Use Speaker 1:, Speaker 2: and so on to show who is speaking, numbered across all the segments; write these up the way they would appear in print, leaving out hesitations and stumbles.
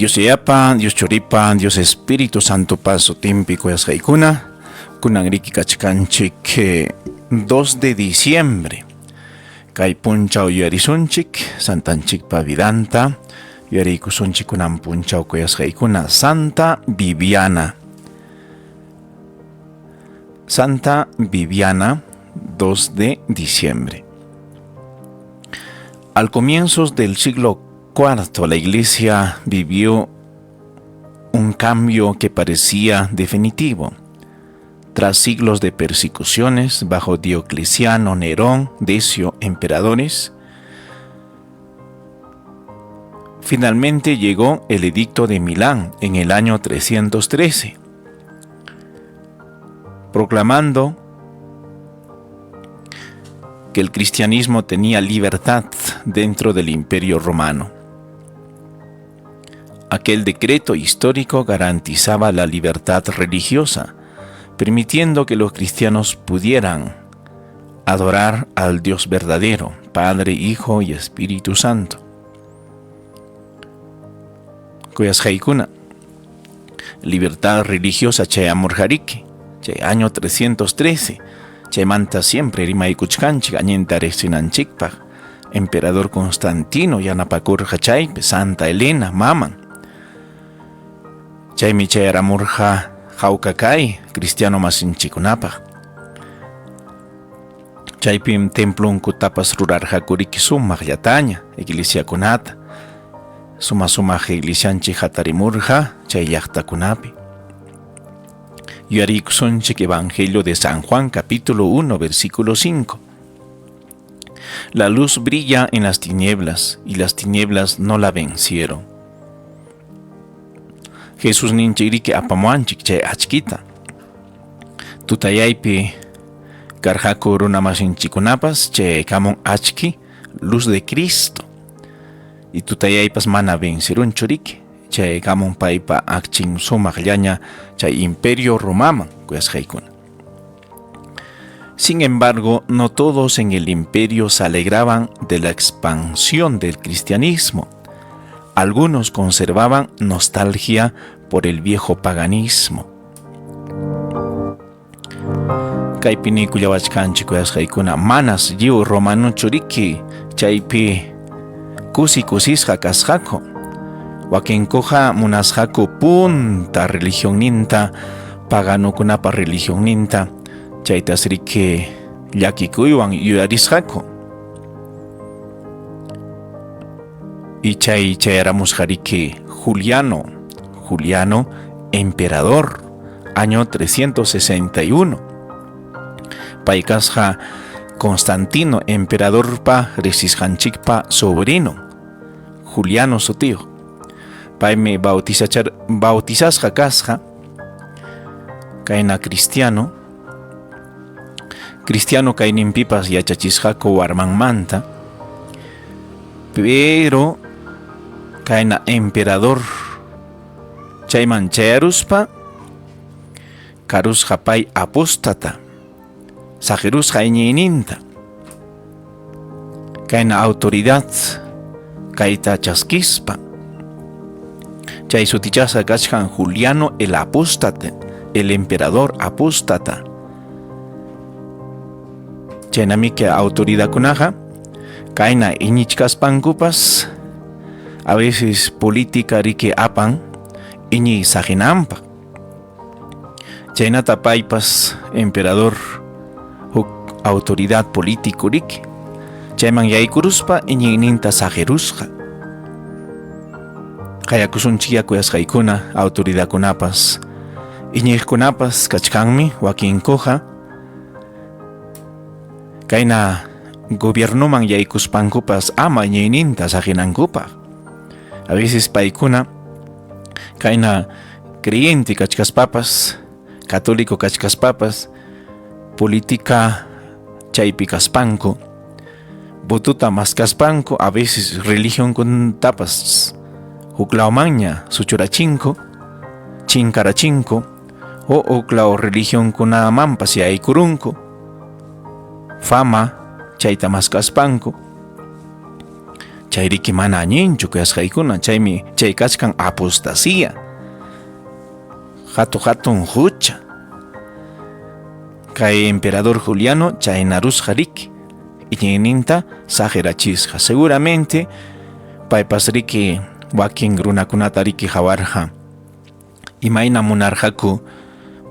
Speaker 1: Dios Yayapa, Dios Churipa, Dios Espíritu Santopa sutinpi kuyasqaykuna, kunan riki kachkanchik 2 de diciembre. Kay punchaw yuyarisunchik Santanchikpa vidanta, yuyariykusunchik kunan punchaw kuyasqaykuna Santa Viviana. Santa Viviana, 2 de diciembre. Al comienzos del siglo IV, la iglesia vivió un cambio que parecía definitivo. Tras siglos de persecuciones bajo Diocleciano, Nerón, Decio, emperadores, finalmente llegó el edicto de Milán en el año 313, proclamando que el cristianismo tenía libertad dentro del imperio romano. Aquel decreto histórico garantizaba la libertad religiosa, permitiendo que los cristianos pudieran adorar al Dios verdadero, Padre, Hijo y Espíritu Santo. Kuyasqaykuna, libertad religiosa chayamurqariki, chay año 313, chaymanta siempre rimaykuchkanchik allinta riqsinanchikpaq. Emperador Constantino yanapakurqa chaypi Santa Elena maman. Chaymi chayaramurqa hawka kay cristiano masinchikunapaq. Chaypim templonkutapas rurarqakuriki sumaqllataña iglesiakunata. Suma sumaq iglesianchik hatarimurqa chay llaqtakunapi. Yuyariykusunchik Evangelio de San Juan capítulo 1 versículo 5. La luz brilla en las tinieblas y las tinieblas no la vencieron. Jesus ninchik apamuanchik chay achkita. Tutayaypi karqaku runamasinchikunapas chayaykamun achki luz de Cristo. Y tutayaypas mana vencirunchu riki. Chayaykamun paypa akchin sumaqllaña chay imperio romaman kuyasqaykuna. Sin embargo, no todos en el imperio se alegraban de la expansión del cristianismo. Algunos conservaban nostalgia por el viejo paganismo. Kaypi niykullawachkanchik kuyasqaykuna manas lliw romanochu riki chaypi kusi kusisqa kasqaku. Wakinkuqa munasqaku punta religionninta, paganokunapa religionninta, chaytas riki llakikuywan yuyarisqaku. Y chay chayaramusqa riki Juliano, Juliano emperador, año 361. Pay kasqa Constantino emperadorpa riqsisqanchikpa sobrino, Juliano sutiyuq. Paymi bautizasqa kasqa kayna cristiano, cristiano kayninpipas yachachisqaku warmanmanta, pero kayna emperador chayman chayaruspa karusqa pay apóstata, saqirusqa iñiyninta. Kayna autoridad kayta chaskispa. Chay sutichasqa kachkan Juliano el apóstata, el emperador apóstata. Chaynami que autoridadkunaqa kayna iñichkaspankupas a veces política riki apan iñiy saqinanpaq. Chaynata paypas emperador huk autoridad político riki. Chayman yaykuruspa iñiyninta saqirusqa. Qayakusunchik kuyasqaykuna autoridadkunapas iñiqkunapas kachkanmi wakinkuqa kayna gobiernoman yaykuspankupas ama iñiyninta saqinankupaq. A veces paykuna kayna creyente kachkaspapas, católico kachkaspapas, política chaypi kaspanku, votuta maskaspanku, a veces religionkunatapas huklawmanña suchurachinku, chinkarachinku, o huklaw religionkunamanpas yaykurunku, fama chayta maskaspanku. Chayriki mana allinchu kuyasqaykuna, chaymi chay kachkan apostasía. Hatu hatun hucha. Kay emperador Juliano chaynarusqa riki, iñiyninta saqirachisqa. Seguramente paypas riki wakin runakunata riki hawarqa. Imayna munarqaku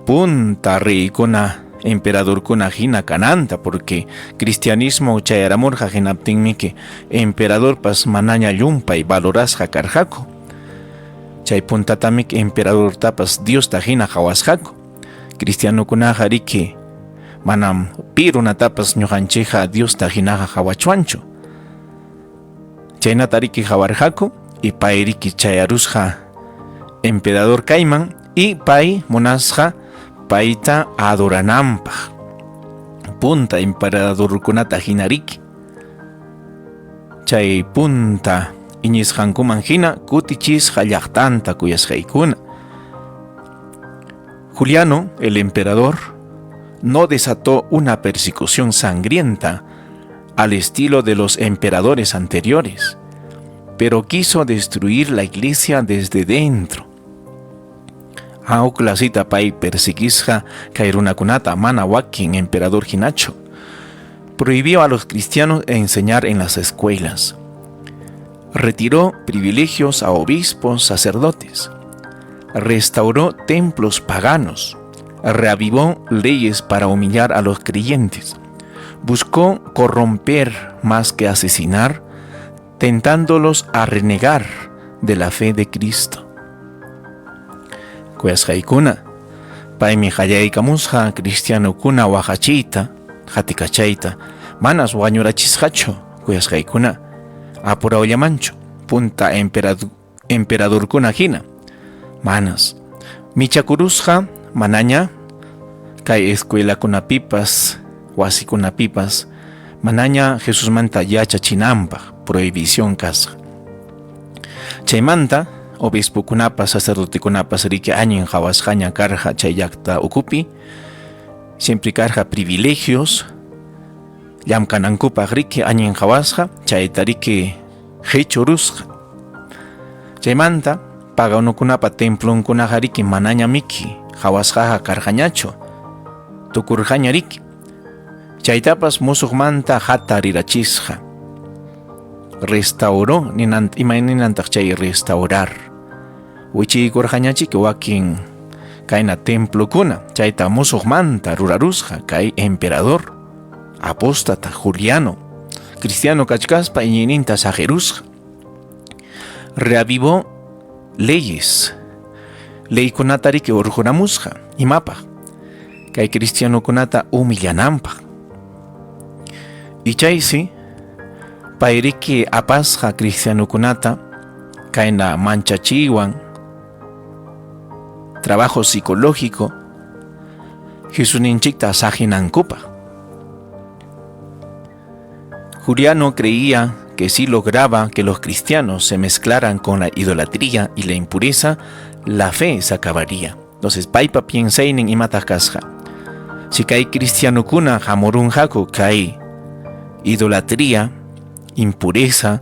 Speaker 1: punta reykuna emperadorkuna hina kananta, porque cristianismo chayaramurqa hinaptinmiki emperadorpas manaña llumpay valorasqa karqaku. Chay puntatamiki emperadortapas Diosta hina qawasqaku. Cristianokunaqa riki manam pi runatapas ñuqanchikqa Diosta hinaqa qawachwanchu. Chaynata riki qawarqaku y pay riki chayarusqa emperador kayman y pay munasqa payta adorananpaq. Punta emperadorkunata hina riki. Chay punta iñisqankuman hina kutichisqa llaqtanta kuyasqaykuna. Juliano, el emperador, no desató una persecución sangrienta al estilo de los emperadores anteriores, pero quiso destruir la iglesia desde dentro. Huk lasita pay perseguisqa kay runakunata mana wakin emperador hinachu. Prohibió a los cristianos enseñar en las escuelas. Retiró privilegios a obispos, sacerdotes. Restauró templos paganos. Reavivó leyes para humillar a los creyentes. Buscó corromper más que asesinar, tentándolos a renegar de la fe de Cristo. Kuyasqaykuna, paymi qallaykamusqa cristianokuna waqachiyta, qatikachayta, manas wañurachisqachu kuyasqaykuna, apurawllamanchu, punta emperadorkuna hina, manas. Michakurusqa manaña kay escuelakunapipas, wasikunapipas, manaña Jesusmanta yachachinanpaq prohibición kasqa. Chaymanta obispokunapas sacerdotekunapas riki allin qhawasqaña karqa chay llaqta ukupi, siempre karqa privilegios, llamk'anankupaq riki allin qhawasqa, chayta riki qichurusqa. Chaymanta paganukunapa templonkunaqa riki manaña miki qhawasqaqa karqañachu, tukurqaña riki. Chaytapas musuqmanta hatarirachisqa. Restauró, imayninantaq chay restaurar. Wichiykurqañachiki wakin kayna templokuna, chayta musuqmanta rurarusqa kay emperador apóstata Juliano, cristiano kachkaspa iñiyninta saqirusqa. Reavivó leyes, leykunata riki urquramusqa, imapaq? Kay cristianokunata humillananpaq. Y chaysi payriki apasqa cristianokunata kayna manchachiywan, trabajo psicológico, Jesusninchikta saqinankupaq. Juliano creía que si lograba que los cristianos se mezclaran con la idolatría y la impureza, la fe se acabaría. Entonces, paypa piensaynin imataq kasqa. Si kay cristianokuna hamurunqaku kay idolatría, impureza,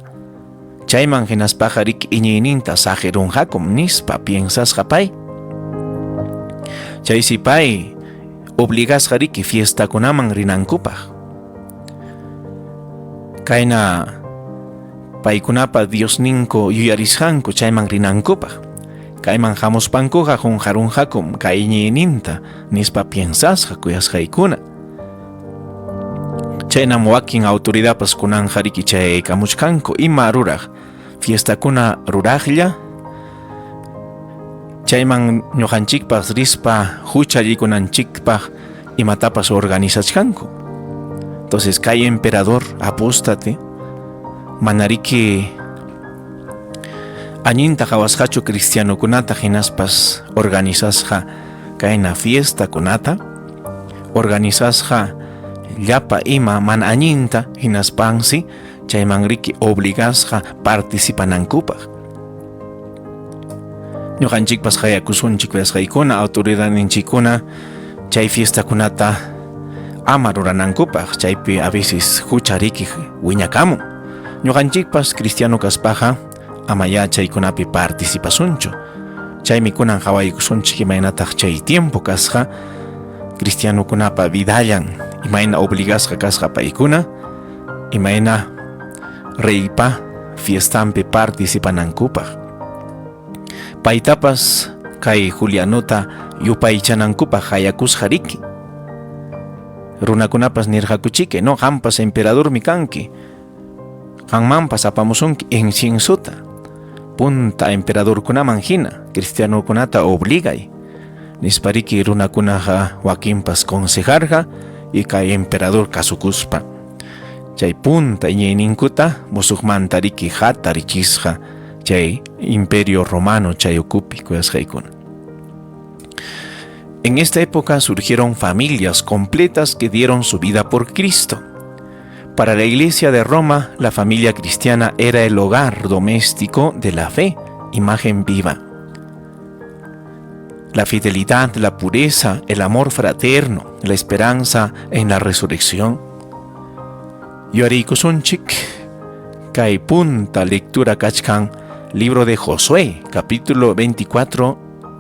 Speaker 1: chayman hinaspaqa riki iñiyninta saqirunqakum nispa piensasqa pay. Chaysi pay obligasqa riki fiestakunaman rinankupaq. Kayna paykunapa Diosninku yuyarisqanku chayman rinankupaq. Kayman hamuspankuqa qunqarunqakum kay iñiyninta nispa piensasqa kuyasqaykuna. Chaynam wakin autoridadpas kunanqa riki chayaykamuchkanku ima ruraq fiestakuna ruraqlla, chayman ñuqanchikpas rispa huchallikunanchikpaq imatapas organizachkanku. Entonces kay emperador apóstate manariki allinta qhawasqachu cristianokunata hinaspas organizasqa kayna fiestakunata, organizasqa llapa ima mana allinta hinaspansi chayman riki obligasqa participanankupaq. Ñuqanchikpas qayakusunchik kuyasqaykuna autoridadninchikkuna chay fiestakunata ama ruranankupaq, chaypi a veces hucha riki wiñakamun. Ñuqanchikpas cristiano kaspaqa amayá chaykunapi participasunchu. Chaymi kunan qawaykusunchik imaynataq chay tiempo kasqa cristianokunapa vidallan, imayna obligasqa kasqa paykuna, imayna reypa fiestanpi participanankupaq. Paytapas kay Julianota yupaychanankupaq qayakusqa riki. Runakunapas nirqakuchike, no, qampas emperadormi kanki. Qanmanpas apamusunki inciensota. Punta emperadorkunaman hina cristianokunata obligay. Nispariki runakunaqa wakinpas consejarqa y kay emperador kasukuspa. Chay punta iñiyninkuta musuqmanta riki hatarichisqa chay imperio romano chay ukupi kuyasqaykuna. En esta época surgieron familias completas que dieron su vida por Cristo. Para la Iglesia de Roma, la familia cristiana era el hogar doméstico de la fe, imagen viva. La fidelidad, la pureza, el amor fraterno, la esperanza en la resurrección. Yuyariykusunchik kay punta lectura kachkan libro de Josué, capítulo 24,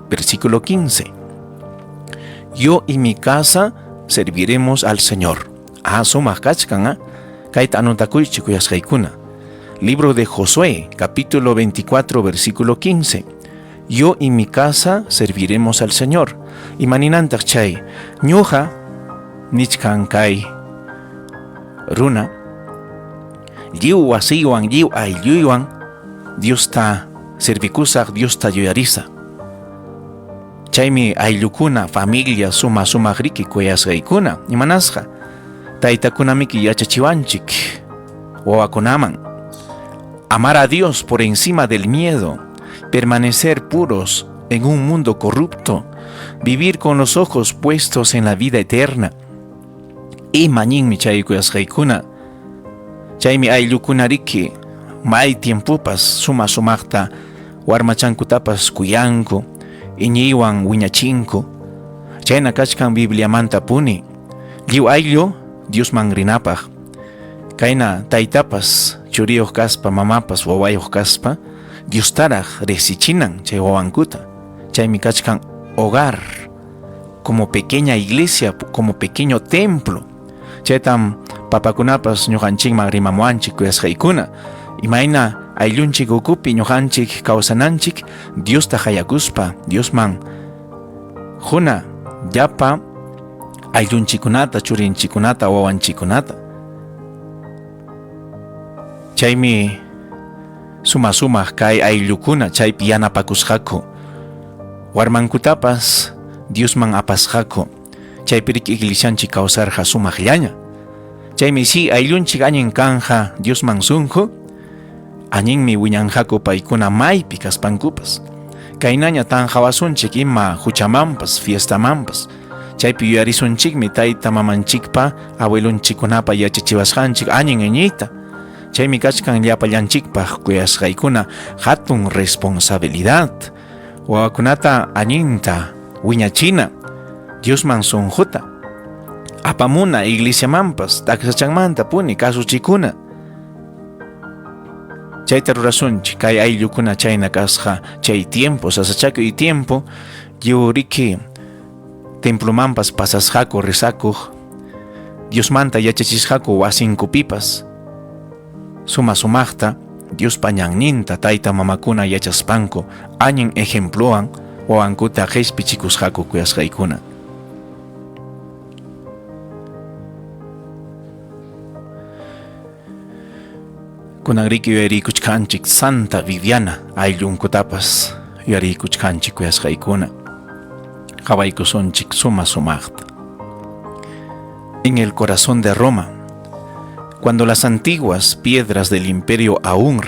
Speaker 1: versículo 15. Yo y mi casa serviremos al Señor. Ah, sumaq kachkan, ah. Kayta anotakuychik kuyasqaykuna. Libro de Josué, capítulo 24, versículo 15. Yo y mi casa serviremos al Señor. Imaninantaq chay, ñuqa nichkan kay runa, lliw wasiywan, lliw aylluywan Diosta servikusaq, Diosta yuyarisaq. Chaymi ayllukuna, familia suma sumaq riki kuyasqaykuna. Imanasqa? Taytakunamiki yachachiwanchik wawakunaman. Amar a Dios por encima del miedo, permanecer puros en un mundo corrupto, vivir con los ojos puestos en la vida eterna. Ima ñinmi chay kuyasqaykuna. Chaymi ayllukuna riki may tiempopas suma sumaqta warmachankutapas kuyanku, iñiywan wiñachinku. Chayna kachkan Bibliamanta puni. Lliw ayllu Diosman rinapaq. Kayna taytapas churiyuq kaspa, mamapas wawayuq kaspa, Diostaraq riqsichinan chay wawankuta. Chaymi kachkan hogar como pequeña iglesia, como pequeño templo. Chaytam papakunapas ñuqanchikman rimamuwanchik kuyasqaykuna. Imayna ayllunchik ukupi ñuqanchik kawsananchik Diosta hayakuspa, Diosman huna llapa ayllunchikunata, churinchikunata, wawanchikunata. Chaymi suma sumaq kay ayllukuna chaypi yanapakusqaku. Warmankutapas Diosman apasqaku. Chaypi riki iglesianchik kawsarqa sumaqllaña. Chaymi si ayllunchik allin kanja Diosman sunqu, allinmi wiñanqaku paykuna maypi kaspankupas. Kaynaña tanqawasunchik ima huchamanpas, fiestamanpas. Chaypi yuyarisunchikmi tayta mamanchikpa, abuelonchikkunapa yachachiwasqanchik allin iñiyta. Chaymi kachkan llapallanchikpaq kuyasqaykuna hatun responsabilidad. Wawakunata allinta wiñachina, Diosman sunquta. Apamuna iglesiamanpas, taksachanmanta puni kasuchikuna. Chayta rurasunchik, kay ayllukuna chayna kasqa chay tiempo, sasachakuy tiempo, lliw riki templomanpas pasasqaku rezakuq, Diosmanta yachachisqaku wasinkupipas. Suma sumaqta Diospa ñanninta tayta mamakuna yachaspanku allin ejemplowan wawankuta qespichikusqaku kuyasqaykuna. Kunan riki yuyariykuchkanchik Santa Viviana ayllunkutapas yuyariykuchkanchik kuyasqaykuna. Qawaykusunchik suma sumaqta. En el corazón de Roma, cuando las antiguas piedras del imperio aún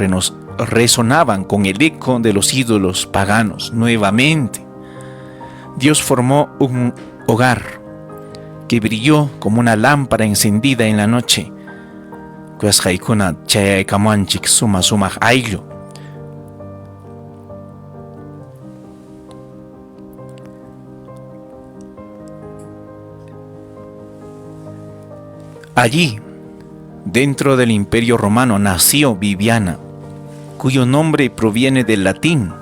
Speaker 1: resonaban con el eco de los ídolos paganos nuevamente, Dios formó un hogar que brilló como una lámpara encendida en la noche. Kuyasqaykuna chayaykamuwanchik suma sumaq ayllu. Allí, Dentro del Imperio Romano nació Bibiana, cuyo nombre proviene del latín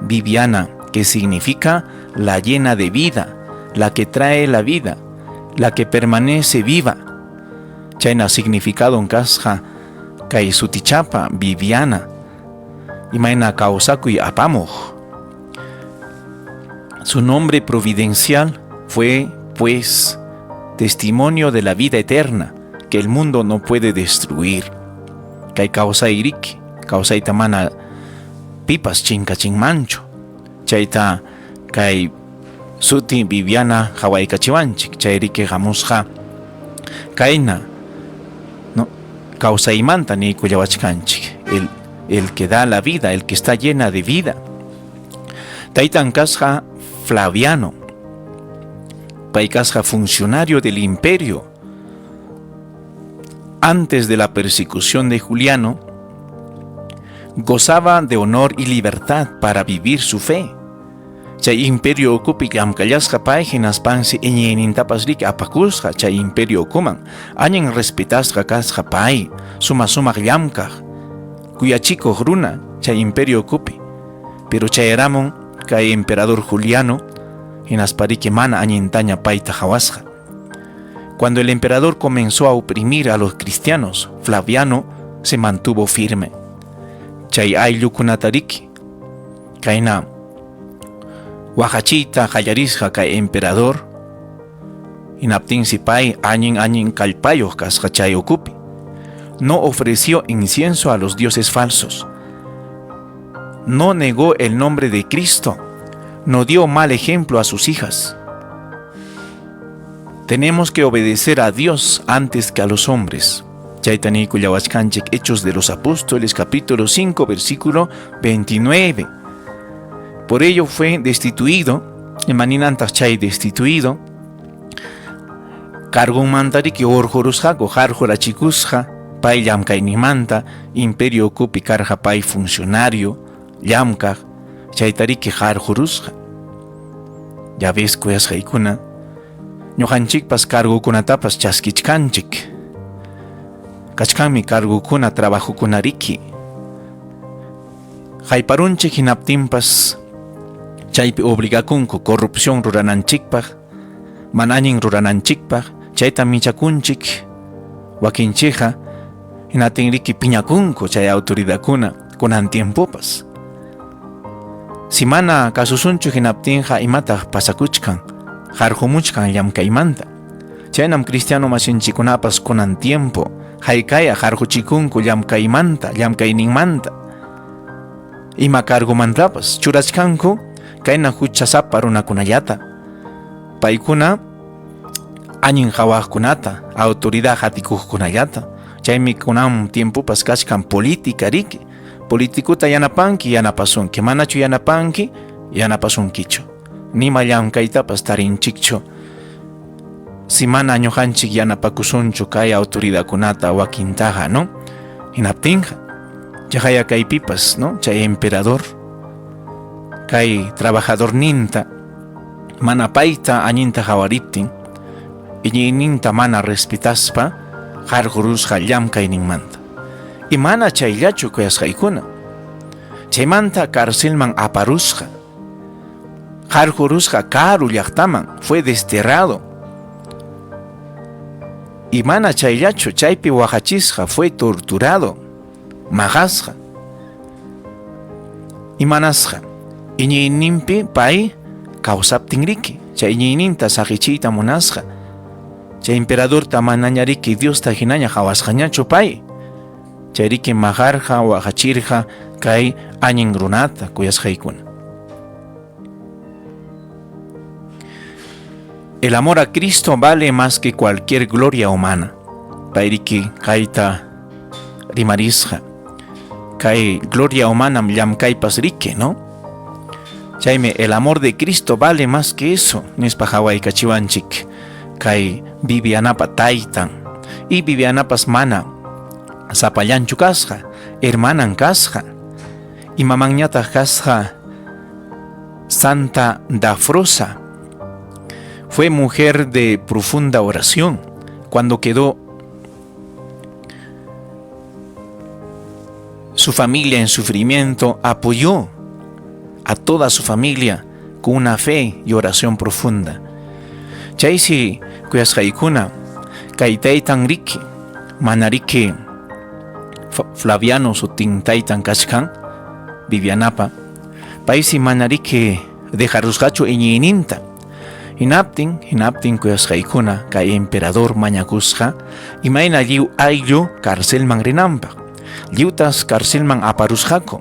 Speaker 1: Bibiana, que significa la llena de vida, la que trae la vida, la que permanece viva. Chayna significadon kasqa kay sutichapa Bibiana, imayna kawsakuy apamuq. Su nombre providencial fue, pues, testimonio de la vida eterna que el mundo no puede destruir. Kay kawsayriki, kawsayta mana pipas chinkachinmanchu. Chayta kay suti Bibiana qhawaykachiwanchik, chayriki hamusqa kayna, no, kawsaymanta niykullawachkanchik. El que da la vida, el que está llena de vida. Taytan kasqa Flaviano, pay kasqa funcionario del imperio. Antes de la persecución de Juliano, gozaba de honor y libertad para vivir su fe. Chay imperio ukupi llamkallasqa pay hinaspansi iñiynintapas riki apakusqa chay imperio ukuman, allin respetasqa kasqa pay, suma sumaq llamkaq, kuyachikuq runa chay imperio ukupi. Pero chayaramun kay emperador Juliano, hinaspariki mana allintaña payta qhawasqa. Cuando el emperador comenzó a oprimir a los cristianos, Flaviano se mantuvo firme. Chay ayllukunatariki, kayna waqachiyta qallarisqa kay emperador, hinaptinsi pay allin allin kallpayuq kasqa chay ukupi. No ofreció incienso a los dioses falsos. No negó el nombre de Cristo. No dio mal ejemplo a sus hijas. Tenemos que obedecer a Dios antes que a los hombres. Chayta niykullawachkanchik Hechos de los Apóstoles, capítulo 5, versículo 29. Por ello fue destituido, imaninantaq chay destituido, cargonmantariki hurqurusqaku, harqurachikusqa, pay llamkayninmanta, imperio ukupi karqa pay funcionario, llamkaq, chaytariki harqurusqa. Ya ves, kuyasqaykuna, ñuqanchikpas cargokunatapas chaskichkanchik. Kachkanmi cargokuna, trabajokunariki. Hayparunchik hinaptinpas chaypi obligakunku corrupción rurananchikpaq, mana allin rurananchikpaq, chayta michakunchik wakinchikqa, hinatinriki piñakunku chay autoridadkuna kunan tiempopas. Si mana kasusunchu hinaptinqa imataq pasakuchkan, harqumuchkan llamkaymanta. Chaynam cristiano masinchikunapas kunan tiempo haykaya harquchikunku llamkaymanta, llamkayninmanta. Ima cargomantapas churachkanku kayna huchasapa runakunallata. Paykuna allin qhawaqkunata, autoridad hatikuqkunallata. Chaymi kunan tiempopas kachkan política riki. Politikuta yanapanki, yanapasunki. Manachu yanapanki, yanapasunkichu. Nima llamkaytapas tarinchikchu. Si mana ñuqanchik yanapakusunchu kay autoridadkunata wakintaqa, ¿no? Hinaptinqa, chaqaya kaypipas, ¿no? Chay emperador, kay trabajadorninta, mana payta allinta qhawariptin, iñiyninta mana respetaspa, harqurusqa llamkayninmanta. Y mana chayllachu kuyasqaykuna. Chaymanta carcelman aparusqa. Harqurusqa karu llaqtaman, fue desterrado. Y mana chayllachu chaypi waqachisqa, fue torturado, maqasqa. Imanasqa, iñiyninpi pay kawsaptinriki, chay iñiyninta saqichiyta munasqa. Chay emperadorta manañariki Diosta hinaña qhawasqañachu pay. Chayriki maqarqa, waqachirqa kay allin runata kuyasqaykuna. El amor a Cristo vale más que cualquier gloria humana. Payriki kayta rimarisqa. Kay gloria humana llamkaypas riki, ¿no? Chaymi el amor de Cristo vale más que eso, nispa qhawaykachiwanchik kay Bibianapa taytan. Y Bibianapas mana sapallanchu kasqa, hermanan kasqa. Y mamanñataq kasqa Santa Dafrosa. Fue mujer de profunda oración. Cuando quedó Su familia en sufrimiento apoyó a toda su familia con una fe y oración profunda. Chaysi kuyasqaykuna kay taytan riki mana riki Flaviano sutin taytan kachkan Vivianapa paysi mana riki dejarusqachu iñiyninta. Hinaptin, hinaptin kuyasqaykuna kay emperador mañakusqa imayna lliw ayllu carcelman rinanpaq. Lliwtas carcelman aparusqaku.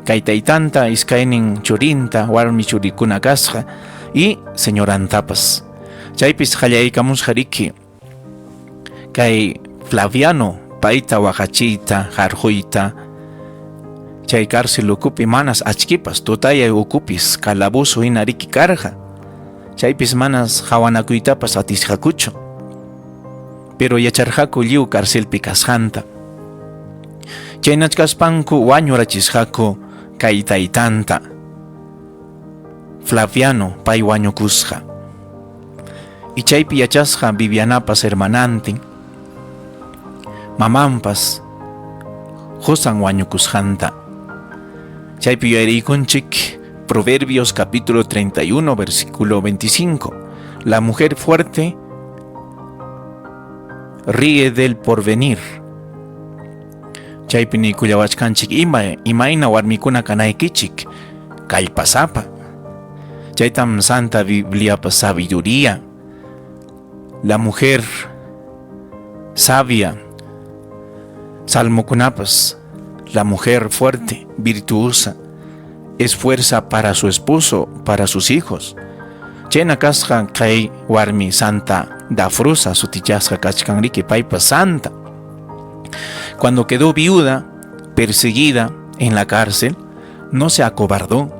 Speaker 1: Kay taytanta iskaynin churinta warmi churikuna kasqa y señorantapas. Chaypis qallaykamusqa riki kay Flaviano payta waqachiyta, harquyta. Chay cárcel ukupi manas achkipas, tutayay ukupis calabozo hina riki karqa. Chaypis manas hawanakuytapas atisqakuchu. Pero yacharqaku lliw carcelpi kasqanta. Chaynachkaspanku wañurachisqaku kay taytanta. Flaviano pay wañukusqa. Y chaypi yachasqa Vivianapas hermanantin, mamanpas qosan wañukusqanta. Chaypi yuyariykunchik Proverbios capítulo 31, versículo 25. La mujer fuerte ríe del porvenir. Chaypi niykullawachkanchik ima imayna warmikuna kanaykichik kallpasapa. Chaytam Santa Bibliapa sabiduría. La mujer sabia. Salmokunapas. La mujer fuerte, virtuosa, es fuerza para su esposo, para sus hijos. Chayna kasqa kay warmi Santa Dafrosa sutichasqa kachkan riki paypa santa. Cuando quedó viuda, perseguida en la cárcel, no se acobardó.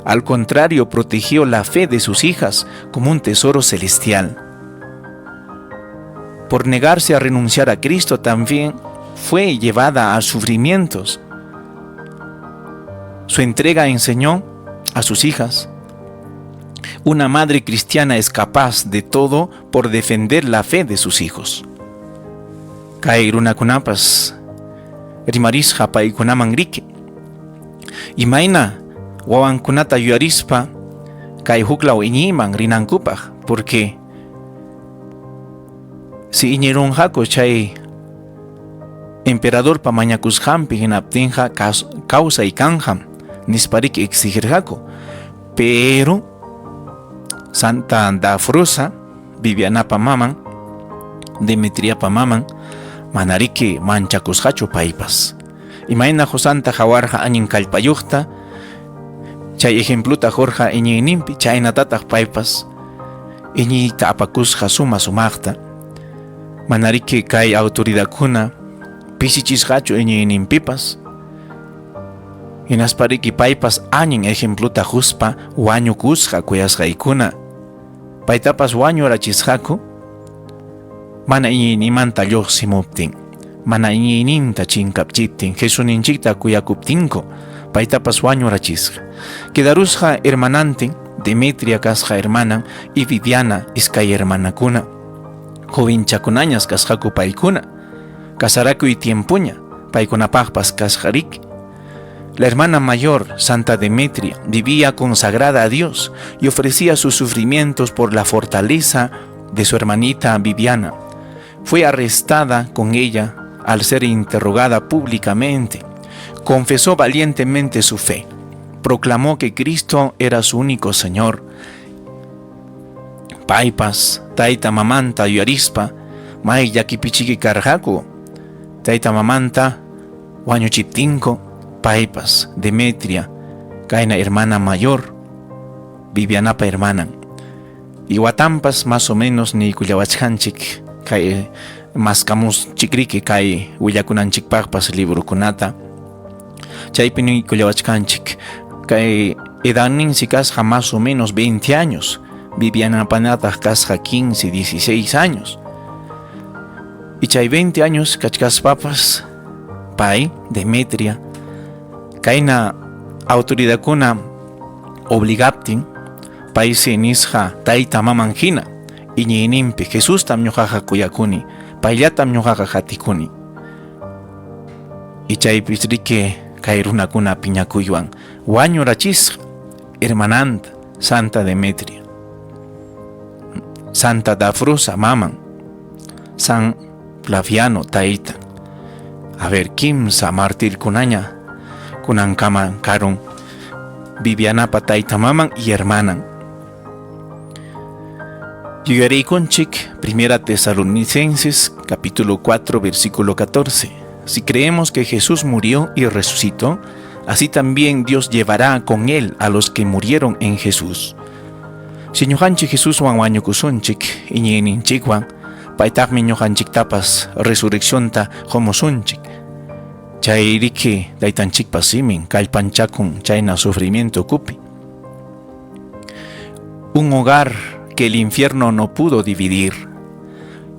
Speaker 1: Al contrario, protegió la fe de sus hijas como un tesoro celestial. Por negarse a renunciar a Cristo también fue llevada a sufrimientos. Su entrega enseñó a sus hijas. Una madre cristiana es capaz de todo por defender la fe de sus hijos. Kay runakunapas rimarisqa paykunaman riki. Imayna wawankunata yuyarispa kay huklaw iñiyman rinankupaq porque si iñirunqaku chay emperadorpa mañakusqanpi hinaptinqa kawsay kanqam nispariki exigirqaku. Pero Santa Dafrosa, Vivianapa maman, Demetriapa maman, manariki manchakusqachu paypas. Imayna qusanta hawarqa allin kallpayuqta, chay ejempluta qurqa iñiyninpi, chaynatataq paypas iñiyta apakusqa suma sumaqta. Manariki kay autoridadkuna pisichisqachu iñiyninpipas. Hinaspariki paypas allin ejempluta quspa wañukusqa kuyasqaykuna. Paytapas wañurachisqaku mana iñiynimanta lluqsimuptin, mana iñiyninta chinkapchiptin, Jesusninchikta kuyakuptinku, paytapas wañurachisqa. Quedarusqa hermanantin, Demetria kasqa hermanan y Viviana iskay hermanakuna. Jovenchakunañas kasqaku paykuna. Casarakuy tiempoña, paykunapaqpas kasqa riki. La hermana mayor, Santa Demetria, vivía consagrada a Dios y ofrecía sus sufrimientos por la fortaleza de su hermanita Viviana. Fue arrestada con ella al ser interrogada públicamente. Confesó valientemente su fe. Proclamó que Cristo era su único Señor. Paypas, tayta mamanta yuyarispa, may llakipichiki karqaku. Tayta mamanta wañuchiptinku, paypas, Demetria, kayna hermana mayor, Vivianapa hermanan. Y watampas más o menos niykullawachkanchik kay maskamuschik kay willakunanchikpaqpas librokunata. Chaypi niykullawachkanchik kay edadninsi kasqa más o menos 20 años. Vivianapanataq kasqa 15, 16 años. Y chay 20 años kachkaspapas pay, Demetria, kayna autoridadkuna obligaptin paysi nisqa tayta maman hina iñiyninpi Jesustam ñuqaqa kuyakuni, payllatam ñuqaqa qatikuni. Y chaypis riki kay runakuna piñakuywan wañurachisqa hermananta Santa Demetria, Santa Dafrosa maman, San Flaviano taytan. A ver, kimsa martirkunaña kunankama karun Vivianapa tayta maman y hermanan. Yuyariykunchik Primera Tesalonicenses capítulo 4 versículo 14. Si creemos que Jesús murió y resucitó, así también Dios llevará con él a los que murieron en Jesús. Si ñuqanchik Jesuswan wañukusunchik iñiyninchikwan, paytaqmi ñuqanchiktapas resurreccionta qumusunchik. Chayriki taytanchikpa simin kallpanchakun chayna sufrimiento ukupi. Un hogar que el infierno no pudo dividir.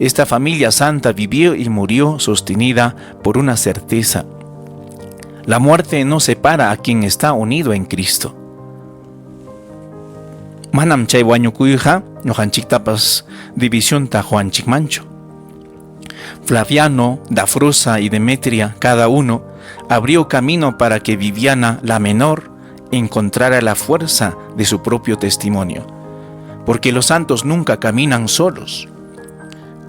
Speaker 1: Esta familia santa vivió y murió sostenida por una certeza. La muerte no separa a quien está unido en Cristo. Manam chay wañukuyqa ñuqanchiktapas divisionta quwanchikmanchu. Flaviano, Dafrosa y Demetria, cada uno, abrió camino para que Viviana, la menor, encontrara la fuerza de su propio testimonio. Porque los santos nunca caminan solos.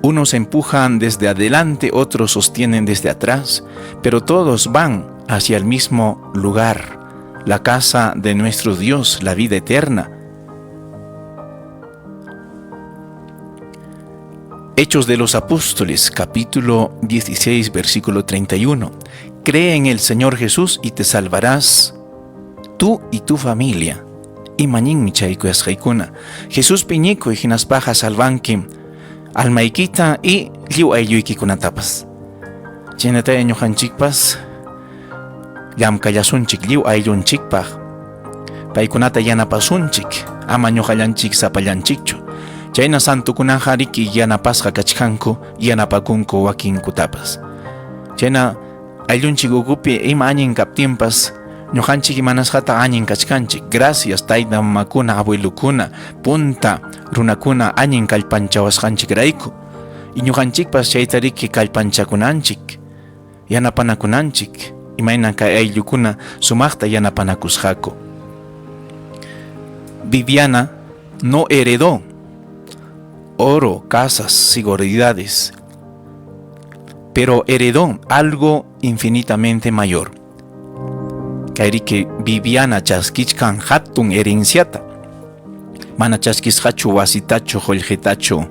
Speaker 1: Unos empujan desde adelante, otros sostienen desde atrás, pero todos van hacia el mismo lugar, la casa de nuestro Dios, la vida eterna. Hechos de los Apóstoles, capítulo 16, versículo 31. Cree en el Señor Jesús y te salvarás tú y tu familia. Imaninmi chay kuyasqaykuna. Jesuspi iñikuy hinaspaqa salvanki almaykita y lliw aylluykikunatapas. Chaynataya ñuqanchikpas llamkallasunchik lliw ayllunchikpaq. Paykunata yanapasunchik, ama ñuqallanchik sapallanchikchu. Chayna santukunaqa riki yanapasqa kachkanku, yanapakunku wakinkutapas. Chayna ayllunchik ukupi ima allin kaptinpas ñuqanchik imanasqataq allin kachkanchik. Gracias tayta mamakuna, abuelokuna, punta runakuna allin kallpanchawasqanchikrayku. Y ñuqanchikpas chayta riki kallpanchakunanchik, yanapanakunanchik, imayna kay ayllukuna sumaqta yanapanakusqaku. Viviana no heredó oro, casas, seguridades, pero heredó algo infinitamente mayor. Kayriki Viviana chaskichkan hatun herenciata. Mana chaskisqachu wasitachu, qullqitachu,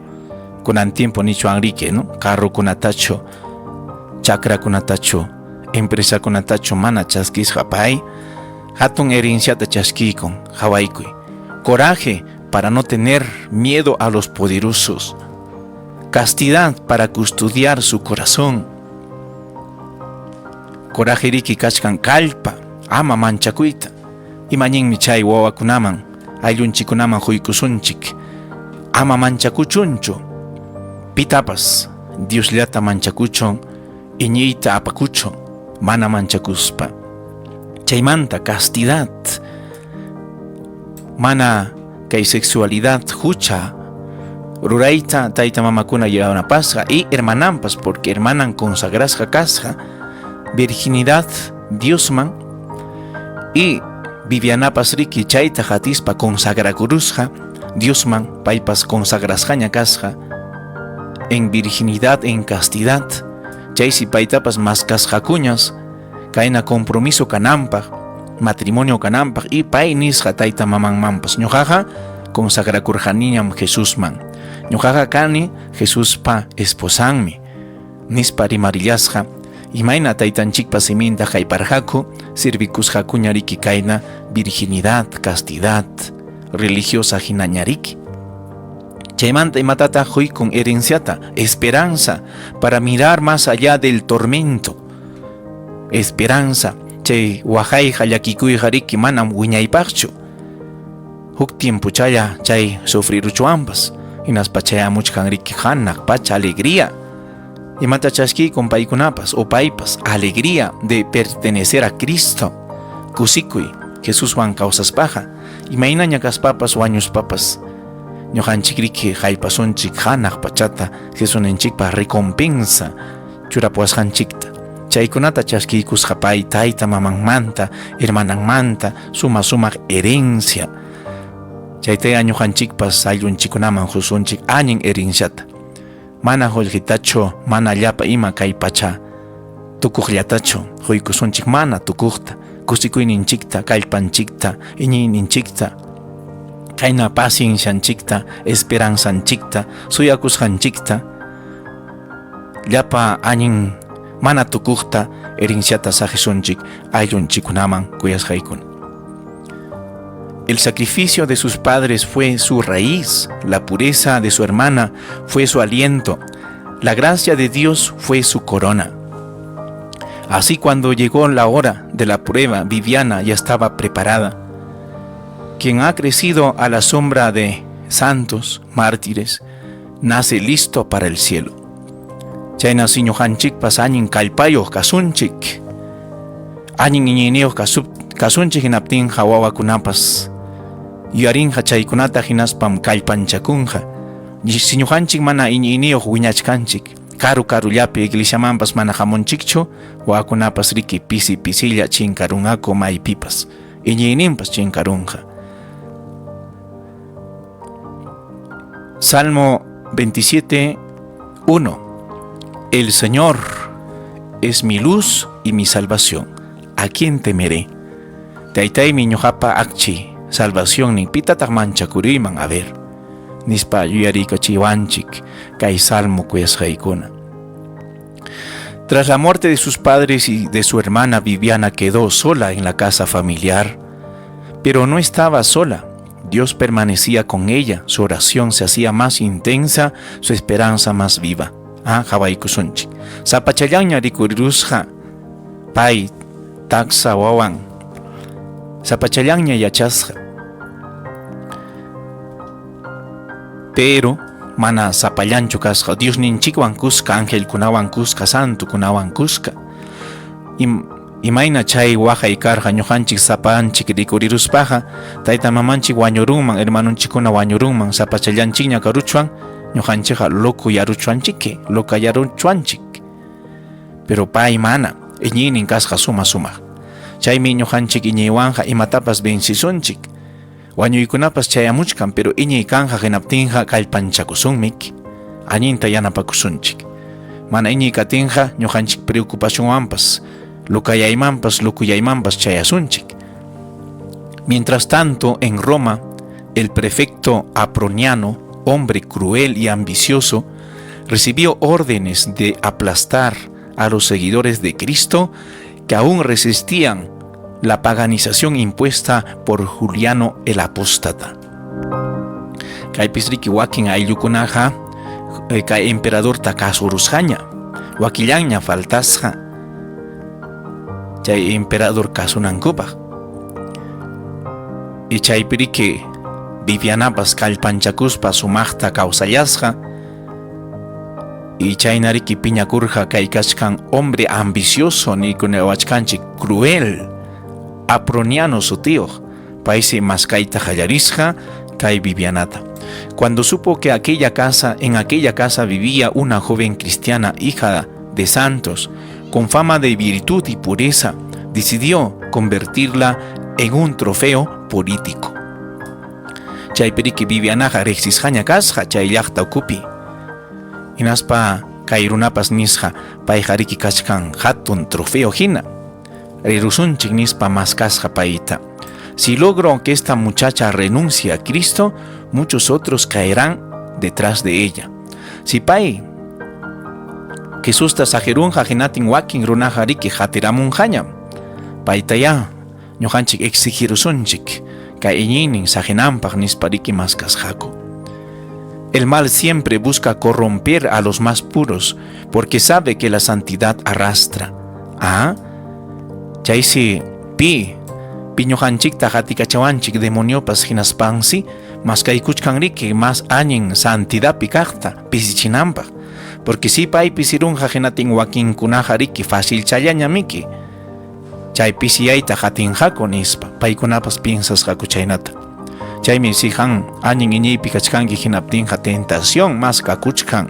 Speaker 1: kunan tiempo nichwan riki, no? Carrokunatachu, chakrakunatachu, empresakunatachu mana chaskisqa pay hatun herenciata chaskiykun, qhawaykuy. Coraje para no tener miedo a los poderosos. Castidad para custodiar su corazón. Coraje riki kachkan kallpa, ama manchakuyta. Imaninmi chay wawakunaman, ayllunchikunaman huykusunchik. Ama manchakuchunchu. Pitapas, Diosllata manchakuchun, iñiyta apakuchun, mana manchakuspa. Chaymanta castidad, mana kay sexualidad hucha rurayta tayta mamakuna yanapasqa y hermananpas, porque hermanan consagrasqa kasqa virginidad Diosman y Vivianapas riki chayta hatispa consagrakurusqa Diosman, paypas consagrasqaña kasqa en virginidad, en castidad. Chaysi paytapas maskasqakuñas kayna compromiso kananpaq, matrimonio kananpaq, y pay nisqa tayta mamanmanpas: ñuqaqa consagrakurqaniñam Jesusman, ñuqaqa kani Jesuspa esposanmi, nispa rimarillasqa. Imayna taytanchikpa siminta hayparqaku, servikusqakuña riki kayna virginidad, castidad religiosa hinaña riki. Chaymanta imatataq huykun herenciata? Esperanza para mirar más allá del tormento. Esperanza, chay waqayqa llakikuyqa riki manam wiñaypaqchu. Huk tiempochalla chay sufriruchwanpas, hinaspa chayamuchkan riki hanaq pacha alegría. Imata chaskiykun paykunapas o paypas? Alegría de pertenecer a Cristo. Kusikuy Jesuswan kawsaspaqa, imaynaña kaspapas wañuspapas ñuqanchik riki haypasunchik hanaq pachata Jesusninchikpa recompensa churapuwasqanchikta. Chaykunata chaskiykusqa pay tayta mamanmanta, hermananmanta, suma sumaq herencia. Chaytaya ñuqanchikpas ayllunchikkunaman qusunchik allin herenciata. Mana qullqitachu, mana llapa ima kay pacha tukuqllatachu quykusunchik, mana tukuqta, kusikuyninchikta, kallpanchikta, iñiyninchikta, kayna paciencianchikta, esperanzanchikta, suyakusqanchikta, llapa allin mana tukuqta herenciata saqisunchik ayllunchikkunaman kuyasqaykuna. El sacrificio de sus padres fue su raíz, la pureza de su hermana fue su aliento, la gracia de Dios fue su corona. Así cuando llegó la hora de la prueba, Viviana ya estaba preparada. Quien ha crecido a la sombra de santos, mártires, nace listo para el cielo. Chayna si ñuqanchikpas allin kallpayuq kasunchik, allin iñiyniyuq kasunchik hinaptinqa wawakunapas yuyarinqa chaykunata hinaspam kallpanchakunqa. Si ñuqanchik mana iñiyniyuq wiñachkanchik, karu karullapi iglesiamanpas mana hamunchikchu, wawakunapas riki pisi pisilla chinkarunqaku maypipas, iñiyninpas chinkarunqa. Salmo 27, 1. El Señor es mi luz y mi salvación. ¿A quién temeré? Taytaymi ñuqapa akchi, salvacionnin, pitataq manchakuriyman? A ver, nispa yuyariykachiwanchik kay salmo kuyasqaykuna. Tras la muerte de sus padres y de su hermana, Viviana quedó sola en la casa familiar, pero no estaba sola. Dios permanecía con ella, su oración se hacía más intensa, su esperanza más viva. Ah, qawaykusunchik. Sapachallanña rikurirusqa pay taksa wawan. Sapachallanña yachasqa. Pero mana sapallanchu kasqa, Diosninchikwan kuska, angelkunawan kuska, santukunawan kuska. Imayna chay waqay karqa ñuqanchik sapanchik rikuriruspaqa, tayta mamanchik wañurunman, hermanonchikkuna wañurunman, sapachallanchikña karuchwan, ñuqanchikqa locoyaruchwanchik, locayaruchwanchik. Pero pay mana, iñiynin kasqa suma sumaq. Chaymi ñuqanchik iñiywanqa imatapas vencisunchik. Wañuykunapas chayamuchkan, pero iñiy kanja hinaptinqa kallpanchakusunmik, allinta yanapakusunchik. Mana iñiy katinqa ñuqanchik preocupacionwanpas, locayaymanpas, locuyaymanpas chayasunchik. Mientras tanto, en Roma, el prefecto Aproniano, hombre cruel y ambicioso, recibió órdenes de aplastar a los seguidores de Cristo que aún resistían la paganización impuesta por Juliano el Apóstata. Kaypis riki wakin ayllukunaqa kay emperadorta kasurusqaña, wakillanña faltasqa chay emperador kasunankupaq. Y chaypi riki Vivianapas kallpanchakuspa sumaqta kawsallasqa, y chayna riki piñakurqa kay kachkan hombre ambicioso niykunawachkanchik cruel, Aproniano sutiyuq, paysi maskayta qallarisqa kay Vivianata. Cuando supo que en aquella casa vivía una joven cristiana, hija de santos, con fama de virtud y pureza, decidió convertirla en un trofeo político. Chaypi riki Vivianaqa riqsisqaña kasqa chay llaqta ukupi. Hinaspa kay runapas nisqa payqa riki kachkan hatun trofeo hina. Rirusunchik nispa maskasqa payta. Si logro que esta muchacha renuncie a Cristo, muchos otros caerán detrás de ella. Si pay Jesusta saqirunqa hinatin wakin runaqa riki qatiramunqañam. Paytayá ñuqanchik exigirusunchik kay iñiynin saqinanpaq nispa riki maskasqaku. El mal siempre busca corromper a los más puros porque sabe que la santidad arrastra. Ah, chaysi pi ñuqanchikta qatikachawanchik demoniopas hinaspansi maskaykuchkan riki mas allin santidapi kaqta pisichinanpaq. Porque si pay pisirunqa hinatin wakinkunaqa riki facilchallaña miki chay pisiyayta qatinqaku nispa paykunapas piensasqaku chaynata. Chaymi si qan allin iñiypi kachkanki hinaptinqa tentación mas kakuchkan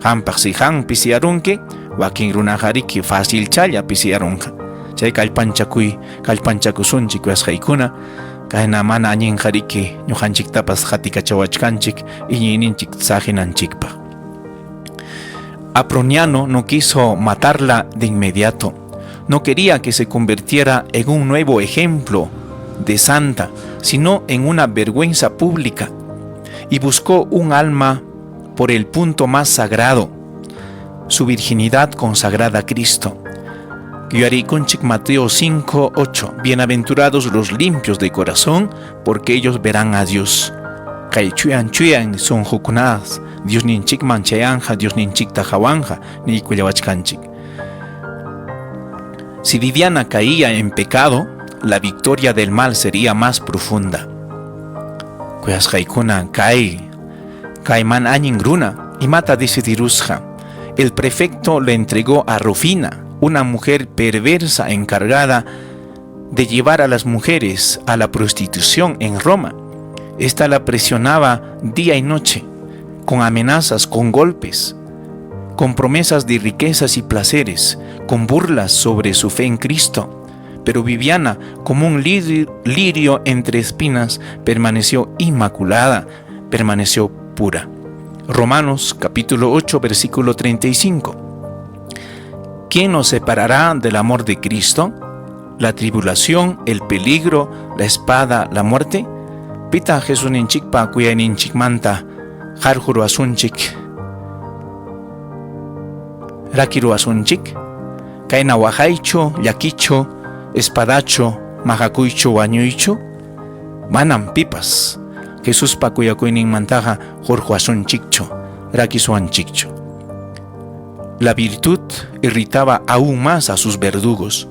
Speaker 1: qampaq si qan pisiyarunki Wakin runaqa riki facilchalla pisiyarunqa. Chay kallpanchakuy, kallpanchakusunchik kuyasqaykuna, kayna mana allinqa riki ñuqanchiktapas qatikachawachkanchik iñiyninchik saqinanchikpaq. Aproniano no quiso matarla de inmediato. No quería que se convirtiera en un nuevo ejemplo de santa, sino en una vergüenza pública. Y buscó un alma por el punto más sagrado, su virginidad consagrada a Cristo. Yuyarikunchik Mateo 5, 8. Bienaventurados los limpios de corazón, porque ellos verán a Dios. Kay chuyan chuyan sunqukunas, Diosninchikman chayanja, Diosninchikta qawanja, niykullawachkanchik. Si Viviana caía en pecado, la victoria del mal sería más profunda. Kuyasqaykuna kay kay mana allin runa imata decidirusqa. El prefecto le entregó a Rufina, una mujer perversa encargada de llevar a las mujeres a la prostitución en Roma. Esta la presionaba día y noche, con amenazas, con golpes, con promesas de riquezas y placeres, con burlas sobre su fe en Cristo. Pero Viviana, como un lirio entre espinas, permaneció inmaculada, permaneció pura. Romanos capítulo 8, versículo 35. ¿Quién nos separará del amor de Cristo? ¿La tribulación, el peligro, la espada, la muerte? Pitaq Jesusninchikpa kuyayninchikmanta qarquruwasunchik, rakiruwasunchik? Kayna waqaychu, llakichu, espadachu, maqakuychu, wañuychu? Manam pipas Jesuspa kuyakuyninmantaqa hurquwasunchikchu, rakisuwanchikchu. La virtud irritaba aún más a sus verdugos.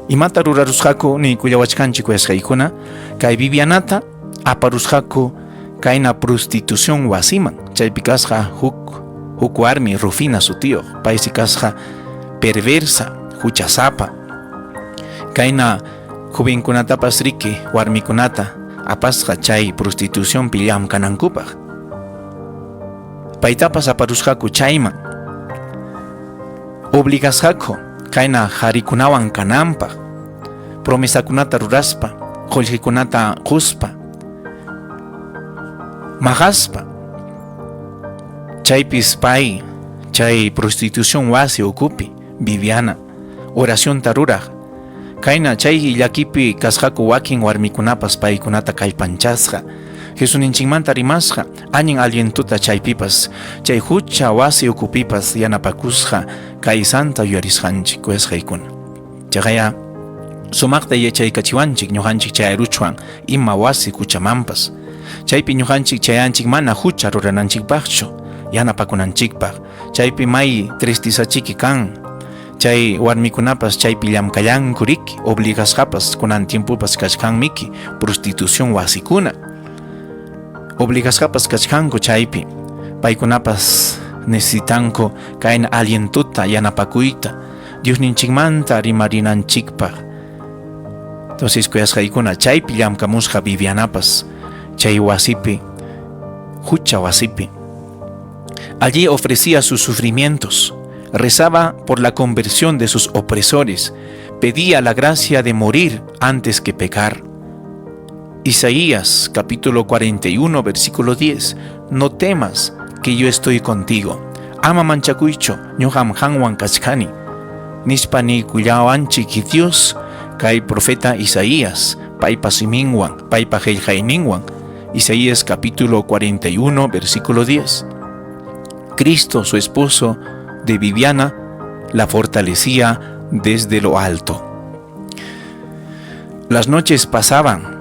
Speaker 1: Imata rurarusqaku niykullawachkanchik kuyasqaykuna, kay Vivianata aparusqaku kayna prostitución wasiman, chaypi kasqa huk huk warmi Rufina sutiyuq, paysi kasqa perversa, huchasapa. Kayna jovenkunatapas riki warmikunata apasqa chay prostitucionpi llamkanankupaq. Paytapas aparusqaku chayman. Obligasqaku kayna qarikunawan kananpaq, promesakunata ruraspa, qullqikunata quspa, maqaspa. Chaypis pay chay prostitución wasi ukupi Viviana oracionta ruraq. Kayna chay llakipi kasqaku wakin warmikunapas paykunata kallpanchasqa. Jesusninchikmanta rimasqa, allin alientuta chaypipas, chay hucha wasi ukupipas yanapakusqa kay santa yuyarisqanchik kuyasqaykuna. Chaqaya sumaqta yachaykachiwanchik ñuqanchik chayaruchwan ima wasi huchamanpas. Chaypi ñuqanchik chayanchik mana hucha rurananchikpaqchu, yanapakunanchikpaq. Chaypi may tristizachiki kan. Chay warmikunapas chaypi llamkallanku riki, obligasqapas kunan tiempopas kachkanmiki prostitución wasikuna. Obligasqapas kachkanku chaypi. Paykunapas necesitanku kayna alientuta yanapakuyta Diosninchikmanta rimarinanchikpaq. Entonces kuyasqaykuna chaypi llamkamusqa Vivianapas chay wasipi, hucha wasipi. Allí ofrecía sus sufrimientos, rezaba por la conversión de sus opresores, pedía la gracia de morir antes que pecar. Isaías capítulo 41 versículo 10. No temas, que yo estoy contigo. Ama manchakuychu, ñuqam qanwan kachkani. Nispa niykullawanchik Dios kay profeta Isaías, paypa siminwan, paypa qillqayninwan. Isaías capítulo 41 versículo 10. Cristo, su esposo de Viviana, la fortalecía desde lo alto. Las noches pasaban.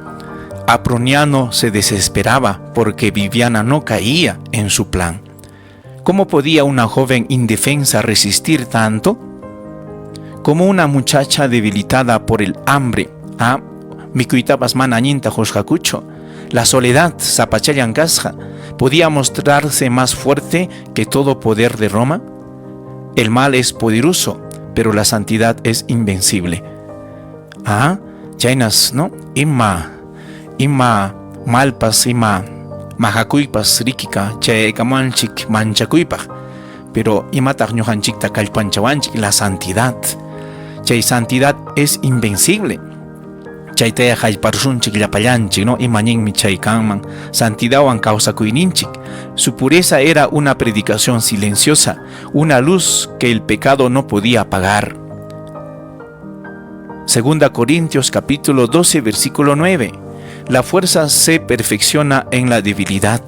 Speaker 1: Aproniano se desesperaba porque Viviana no caía en su plan. ¿Cómo podía una joven indefensa resistir tanto? Como una muchacha debilitada por el hambre. Ah, mikuytapas mana allinta qusqakuchu. La soledad, sapachallan kasqa, podía mostrarse más fuerte que todo poder de Roma. El mal es poderoso, pero la santidad es invencible. Ah, chaynas, ¿no? Ima, ima malpas, ima maqakuypas rikika chayaykamuwanchik manchakuypaq. Pero imataq ñuqanchikta kallpanchawanchik? La santidad. Chay santidad es invencible. Chaytaya hallparusunchik llapallanchik, ¿no? Imañinmi chay kanman santidadwan kawsakuyninchik. Su pureza era una predicación silenciosa, una luz que el pecado no podía apagar. Segunda Corintios capítulo 12 versículo 9. La fuerza se perfecciona en la debilidad.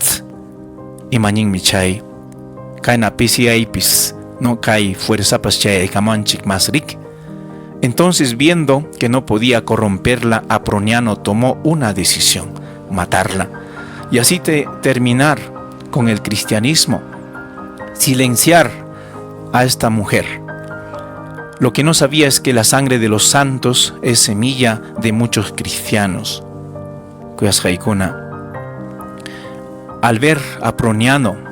Speaker 1: Imañinmi chay. Kayna pisiyaypis, no kay fuerzapas chayaykamanchik mas rik. Entonces, viendo que no podía corromperla, Aproniano tomó una decisión: matarla. Y así terminar con el cristianismo, silenciar a esta mujer. Lo que no sabía es que la sangre de los santos es semilla de muchos cristianos. Al ver a Aproniano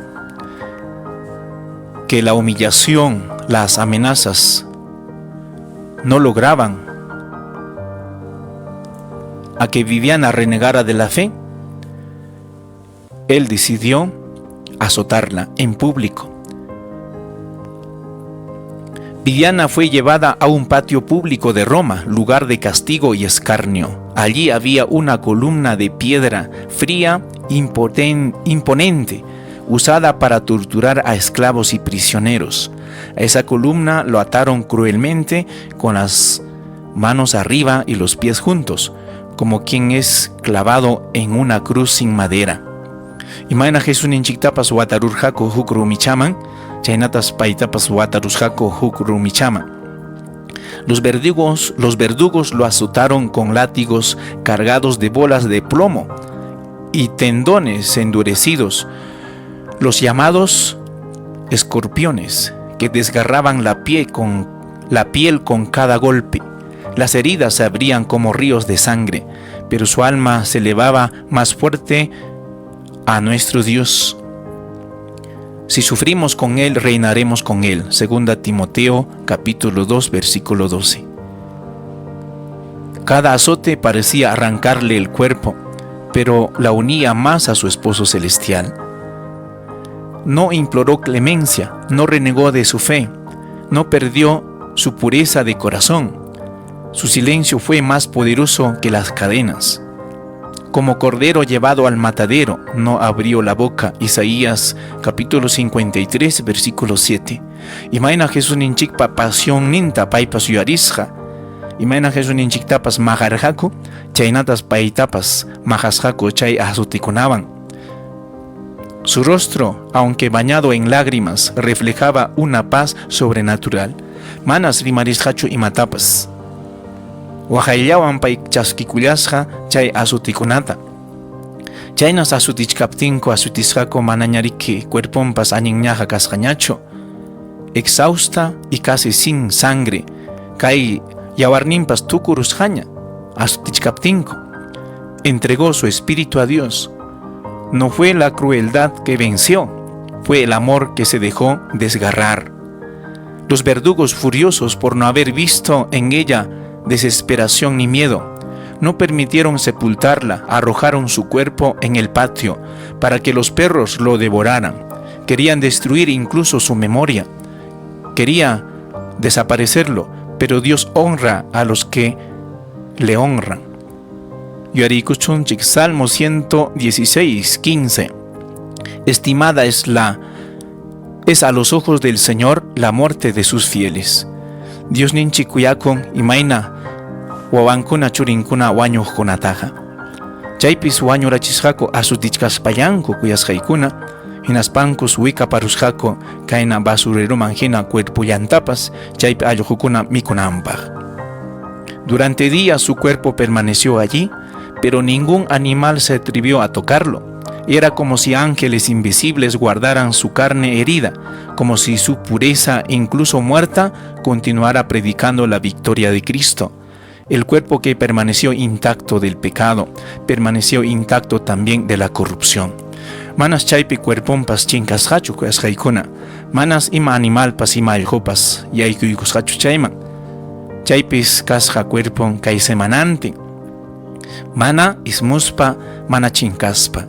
Speaker 1: que la humillación, las amenazas no lograban a que Viviana renegara de la fe, él decidió azotarla en público. Viviana fue llevada a un patio público de Roma, lugar de castigo y escarnio. Allí había una columna de piedra fría, imponente, usada para torturar a esclavos y prisioneros. A esa columna lo ataron cruelmente con las manos arriba y los pies juntos, como quien es clavado en una cruz sin madera. Imayna Jesusninchiktapas watarurqaku huk rumichaman, chaynatas paytapas watarusqaku huk rumichaman. Los verdugos lo azotaron con látigos cargados de bolas de plomo y tendones endurecidos, los llamados escorpiones, que desgarraban la piel con cada golpe. Las heridas se abrían como ríos de sangre, pero su alma se elevaba más fuerte a nuestro Dios. Si sufrimos con Él, reinaremos con Él. Segunda Timoteo capítulo 2, versículo 12. Cada azote parecía arrancarle el cuerpo, pero la unía más a su esposo celestial. No imploró clemencia, no renegó de su fe, no perdió su pureza de corazón. Su silencio fue más poderoso que las cadenas. Como cordero llevado al matadero, no abrió la boca. Isaías capítulo 53, versículo 7. Imayna Jesusninchikpa pasionninta paypas yuyarisqa. Imayna Jesusninchiktapas maqarqaku, chaynatas paytapas maqasqaku chay azotikunawan. Su rostro, aunque bañado en lágrimas, reflejaba una paz sobrenatural. Manas rimarisqachu imatapas. Waqayllawan pay chaskikullasqa chay azotikunata. Chaynas azotichkaptinku azotisqaku manañariki cuerponpas allinñaqa kasqañachu. Exhausta y casi sin sangre, kay yawarninpas tukurusqaña azotichkaptinku. Entregó su espíritu a Dios. No fue la crueldad que venció, fue el amor que se dejó desgarrar. Los verdugos, furiosos por no haber visto en ella desesperación ni miedo, no permitieron sepultarla, arrojaron su cuerpo en el patio para que los perros lo devoraran. Querían destruir incluso su memoria. Quería desaparecerlo, pero Dios honra a los que le honran. Yuyarikusunchik Salmo 116, 15. Estimada es a los ojos del Señor la muerte de sus fieles. Diosninchik kuyakun imayna wawankuna churinkuna wañuqkunataqa. Chaypis wañurachisqaku azutichkaspallanku, kuyasqaykuna, hinaspankus wikaparusqaku kayna basureroman hina cuerpullantapas chaypi allqukuna mikunanpaq. Durante días su cuerpo permaneció allí, pero ningún animal se atrevió a tocarlo. Era como si ángeles invisibles guardaran su carne herida, como si su pureza, incluso muerta, continuara predicando la victoria de Cristo. El cuerpo que permaneció intacto del pecado, permaneció intacto también de la corrupción. Manas chaypi cuerponpas chinkasqachu, kuyasqaykuna. Manas ima animalpas ima allqupas yaykuykusqachu chayman. Chaypis kasqa cuerpon kay semanantin. Mana ismuspa, mana chinkaspa.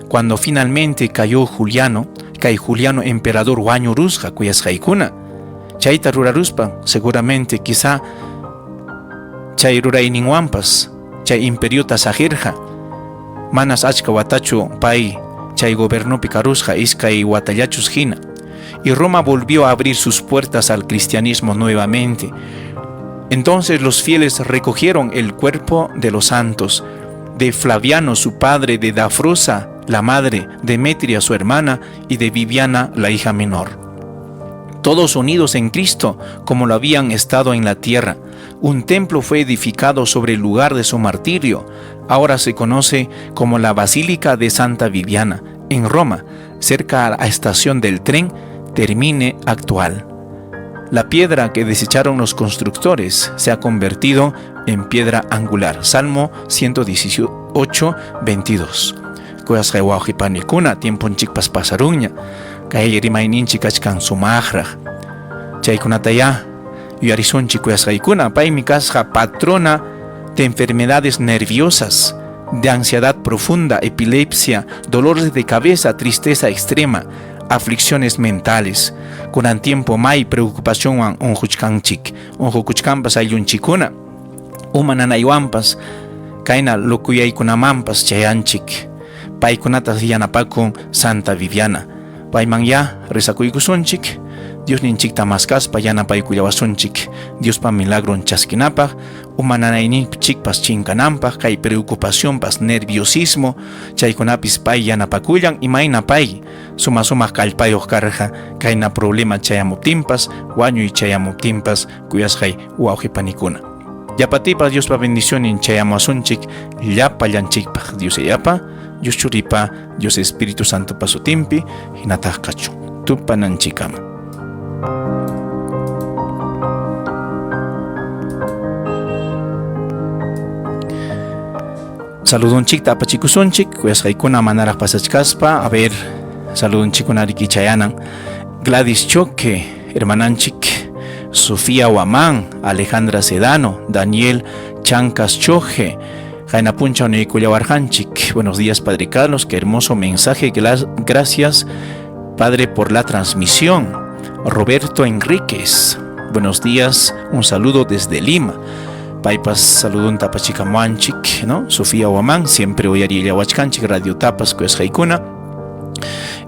Speaker 1: Cuando finalmente cayó Juliano, Kay Juliano emperador wañurusqa, kuyasqaykuna. Chayta ruraruspa, seguramente quizá chay rurayninwanpas chay imperiota saqirqa. Manas achka watachu pay chay gobernopi karusqa, iskay watallachus hina. Y Roma volvió a abrir sus puertas al cristianismo nuevamente. Entonces los fieles recogieron el cuerpo de los santos, de Flaviano su padre, de Dafrosa la madre, Demetria su hermana y de Viviana la hija menor. Todos unidos en Cristo como lo habían estado en la tierra. Un templo fue edificado sobre el lugar de su martirio. Ahora se conoce como la Basílica de Santa Viviana, en Roma, cerca a la estación del tren Termine actual. La piedra que desecharon los constructores se ha convertido en piedra angular. Salmo 118, 22. Kuyasqay wawqi panikuna, tiemponchikpas pasarunña. Kay rimayninchik kachkan sumaqraq. Chaykunatayá yuyarisunchik, kuyasqaykuna. Paymi kasqa patrona de enfermedades nerviosas, de ansiedad profunda, epilepsia, dolores de cabeza, tristeza extrema, aflicciones mentales. Kunan tiempo may preocupacionwan unquchkanchik, unqukuchkanpas ayllunchikuna, uma nanaywanpas, kayna lokuyaykunamanpas chayanchik. Paykunata yanapakun Santa Viviana. Paymanyá rezakuykusunchik, Diosninchikta maskaspa yanapaykullawasunchik, Diospa milagron chaskinapaq, uma nanayninchikpas chinkananpaq, kay preocupacionpas, nerviosismo, chaykunapis pay yanapakullan, imayna pay suma sumaq kallpayuq karqa kayna problema chayamuptinpas, wañuy chayamuptinpas, kuyasqay wawqi panikuna. Llapatipas Diospa bendicionin chayamuwasunchik llapallanchikpaq, Dios Yayapa, Dios Churipa, Dios Espíritu Santopa sutinpi, hinataq kachun. Tupananchikama. Saludonchikta apachikusunchik, kuyasqaykuna manaraq pasachkaspa, a ver, saludonchikuna riki chayanan. Gladys Choque, hermananchik, Sofía Guamán, Alejandra Sedano, Daniel Chancas Choje, Jaina Puncha Nikullawarjanchik. Buenos días, Padre Carlos, qué hermoso mensaje. Gracias, Padre, por la transmisión. Roberto Enríquez, buenos días, un saludo desde Lima. Paypas saludunta apachikamuwanchik, ¿no? Sofía Guamán, siempre uyarillawachkanchik, Radio Tapas, kuyasqaykuna.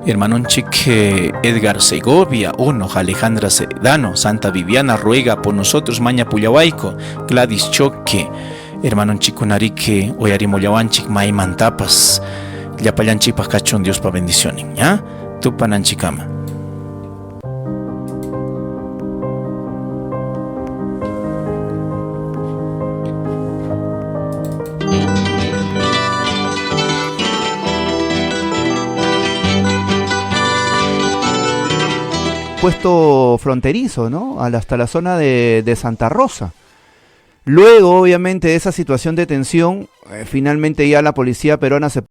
Speaker 1: Hermanonchik Edgar Segovia, uno, Alejandra Sedano, Santa Viviana ruega por nosotros, mañapullawayku, Gladys Choque, hermanonchikkunariki uyarimullawanchik maymantapas, llapallanchikpaq kachun Diospa bendicionin, ¿ya? Tupananchikama.
Speaker 2: Puesto fronterizo, ¿no? Hasta la zona de Santa Rosa. Luego, obviamente, de esa situación de tensión, finalmente ya la policía peruana se